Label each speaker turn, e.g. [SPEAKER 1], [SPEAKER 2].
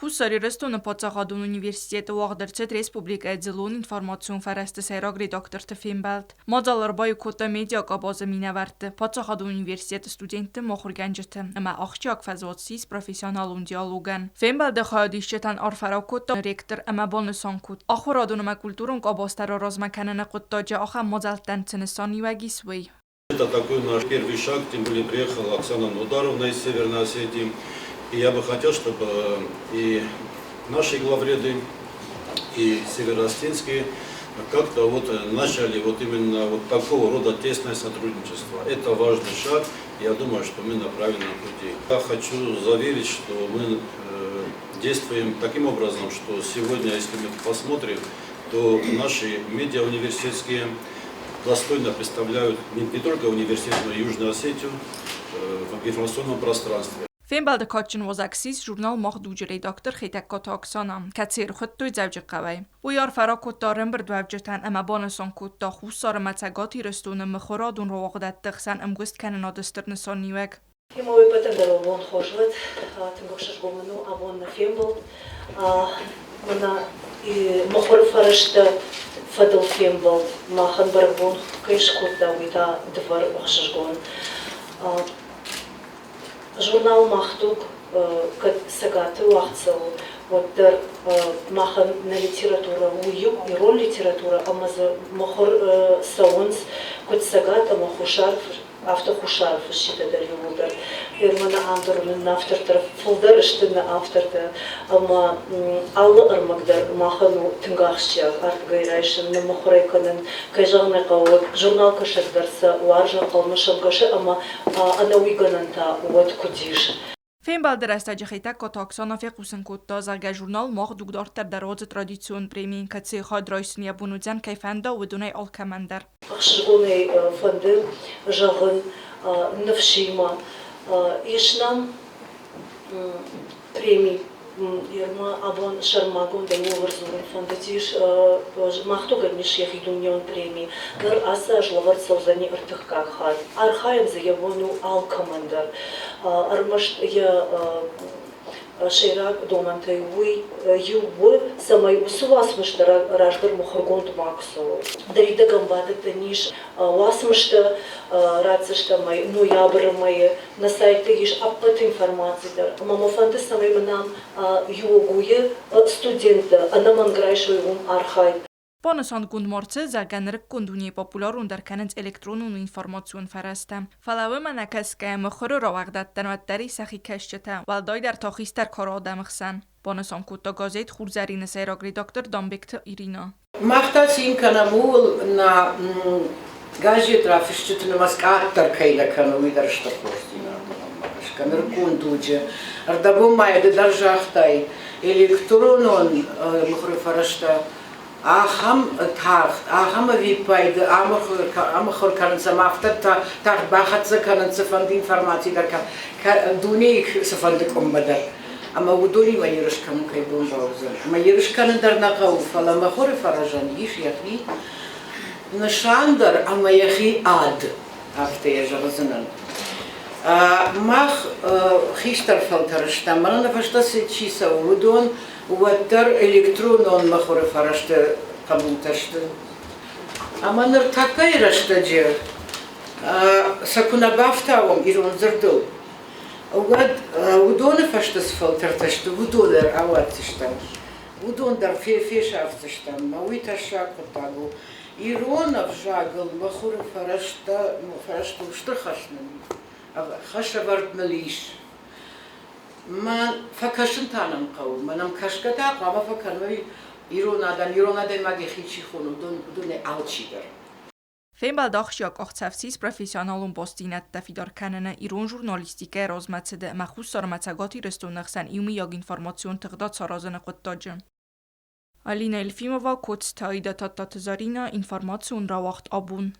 [SPEAKER 1] Хуссар Ирыстоны паддзахадон университеты уагъд ӕрцыд республикӕйы дзыллон информацион фӕрӕзты сӕйраг редакторты фембӕлд. Мадзал ӕрбаиу кодта медиакъабазы минӕвӕртты, паддзахадон университеты студентты, мыхуыргӕнджыты ӕмӕ ахсджиаг фӕзуат ссис профессионалон диалогӕн. Фембӕлды хайадисджытӕн арфӕ ракодта ректор ӕмӕ банысан кодта, ахуырадон ӕмӕ культурон къабазтӕ раразмӕ кӕныны хъуыддаджы ахӕм мадзӕлттӕн цы нысаниуӕг ис, уый.
[SPEAKER 2] Это такой наш первый шаг, тем более приехала Оксана Нодаровна из Северной Осетии. И я бы хотел, чтобы и наши главреды, и североосетинские как-то вот начали вот именно вот такого рода тесное сотрудничество. Это важный шаг, я думаю, что мы на правильном пути. Я хочу заверить, что мы действуем таким образом, что сегодня, если мы посмотрим, то наши медиа университетские достойно представляют не только университет, но и Южную Осетию в информационном пространстве.
[SPEAKER 1] Фембӕлды кадджын уазӕг ссис журнал Мах дуджы редактор Хетӕгкаты Оксана, кӕцыйы ӕрхуыдтой Дзӕуджыхъӕуӕй. Уый арфӕ ракодта ӕрӕмбырдуӕвджытӕн ӕмӕ банысан кодта Хуссар ӕмӕ Цӕгат Ирыстоны мыхуырадон рауагъдӕтты хсӕн ӕмгуысткӕнынады стыр нысаниуӕг.
[SPEAKER 3] Ӕмӕ уе ппӕтӕн дӕр абон хорз уӕд, тынг ӕхсызгон мын у абон нӕ фембӕлд. Мӕнӕ мыхуыры фӕрӕзтӕ фӕдыл фембӕлд махӕн бӕрӕгбон кӕй скодта, уый та дывӕр ӕхсызгон. Журнал «Мах дуг» кӕд Цӕгаты уагъд цӕуы, уӕддӕр махӕн нӕ литературӕ у иу ирон литературӕ ӕмӕ дзы мыхуыр цӕуынц куыд Цӕгат ӕмӕ Хуссар афтӕ Хуссары фысджытӕ дӕр иууылдӕр. Германы ам дӕр нын автортӕ фылдӕр сты нӕ автортӕ ӕмӕ алы ӕрмӕг дӕр махӕн у тынг ахсджиаг ардыгӕй райсын, ныммыхуырӕй кӕнын, кӕй зӕгъын ӕй хъӕуы, журналкӕсӕг дӕр сӕ уарзы, ӕнхъӕлмӕ сӕм кӕсы ӕмӕ ӕнӕуый гӕнӕн та уӕд куыд ис.
[SPEAKER 1] Фембӕлды рӕстӕджы Хетӕгкаты Оксана фехъусын кодта, зӕгъгӕ, журнал «Мах дуг» дарддӕр дӕр уадзы традицион преми, кӕцыйы хайад райсын йӕ бон уыдзӕн, кӕй фӕнда, уыдонӕй алкӕмӕн дӕр.
[SPEAKER 3] Ӕхсызгонӕй фӕнды зӕгъын ныфсимӕ. Ис нӕм преми Ерма абон сӕрмагондӕй ууыл ӕрдзурын фӕндыдис. Мах дугӕн ис йӕхи дунеон преми. Ныр ацы аз лӕвӕрд цӕудзӕни ӕртыккаг хатт. Архайын дзы йӕ бон у алкӕмӕн дӕр. Ӕрмӕст йӕ сӕйраг домӕнтӕй уый иу у, цӕмӕй уыцы уацмыстӕ раздӕр мыхуыргонд ма куы цӕуой. Ныридӕгӕн бадӕттӕн ис уацмыстӕ ратдзыстӕм ӕй ноябры мӕйы. Нӕ сайты ис ӕппӕт информаци дӕр. Ӕмӕ мӕ фӕнды, цӕмӕй мын ам ЮОГУ-йы студенттӕ ӕнӕмӕнг райсой уым архайд.
[SPEAKER 1] Банысангонд ма рцыд, зӕгъгӕ, нырыккон дунейы популярондӕр кӕнынц электронон информацион фӕрӕзтӕ. Фӕлӕ уымӕ нӕ кӕсгӕйӕ, мыхуыры рауагъдадтӕн уӕддӕр ис сӕхи кӕсджытӕ, уӕлдайдӕр та хистӕр кары адӕмы хсӕн, банысан кодта газет «Хурзӕрин-ы сӕйраг редактор Дамбегты Иринӕ.
[SPEAKER 4] Мах та цин кӕнӕм ууыл, нӕ газет рафысджыты нымӕц къаддӕр кӕй нӕ кӕны, уый дӕр стыр хорздзинад у мӕнмӕ гӕсгӕ. Нырыккон дуджы ӕрдӕбон ма йӕ ды дӕр загътай, электронон мыхуыры фӕрӕзтӕ ахӕм тагъд, ахӕм ӕвиппайды амыхуыр кӕнынц ӕмӕ афтӕ тагъд бахӕццӕ кӕнынц цыфӕнды информаци дӕр, дунейы цыфӕнды къуыммӕ дӕр. Ӕмӕ уыдонимӕ ерыс кӕнын кӕй бон бауыдзӕн. Ӕмӕ ерыс кӕнын дӕр нӕ хъӕуы, фӕлӕ мыхуыры фӕрӕзӕн ис йӕхи нысан дӕр ӕмӕ йӕхи ад, афтӕ йӕ зӕгъдзынӕн. Мах хистӕр фӕлтӕр стӕм, мӕнӕ нӕ фӕстӕ чи цӕуы, уыдон уӕддӕр электронон мыхуыры фӕрӕзты хъӕбултӕ сты. Ӕмӕ ныртӕккӕйы рӕстӕджы сӕ куы нӕ бафтауӕм ирон дзырдыл, уӕд уыдоны фӕстӕ цы фӕлтӕртӕ сты, уыдон дӕр ауадздзыстӕм. Уыдон дӕр фесафдзыстӕм. Мӕ уый тӕссаг хъуыддаг у. Ирон ӕвзагыл мыхуыры фӕрӕзтӕ, фӕрӕзтыл стыр хӕс нын, хӕсӕвӕрд ныл ис. Мӕ фӕкӕсын та нӕм хъӕуы. Мӕн ӕм кӕсгӕ та хъуамӕ фӕкӕной ирон адӕм, ирон адӕймаг йӕхи чи хоны, уыдонӕй алчидӕр.
[SPEAKER 1] Фембӕлд ахсджиаг къахдзӕф ссис профессионалон бастдзинӕдтӕ фидар кӕныны, ирон журналистикӕйы размӕцыды ӕмӕ Хуссар ӕмӕ Цӕгат Ирыстоны хсӕн иумиаг информацион тыгъдад саразыны хъуыддаджы. Алина Елфимова, Коцты Аида, Тадтаты Заринӕ, информацион рауагъд абон.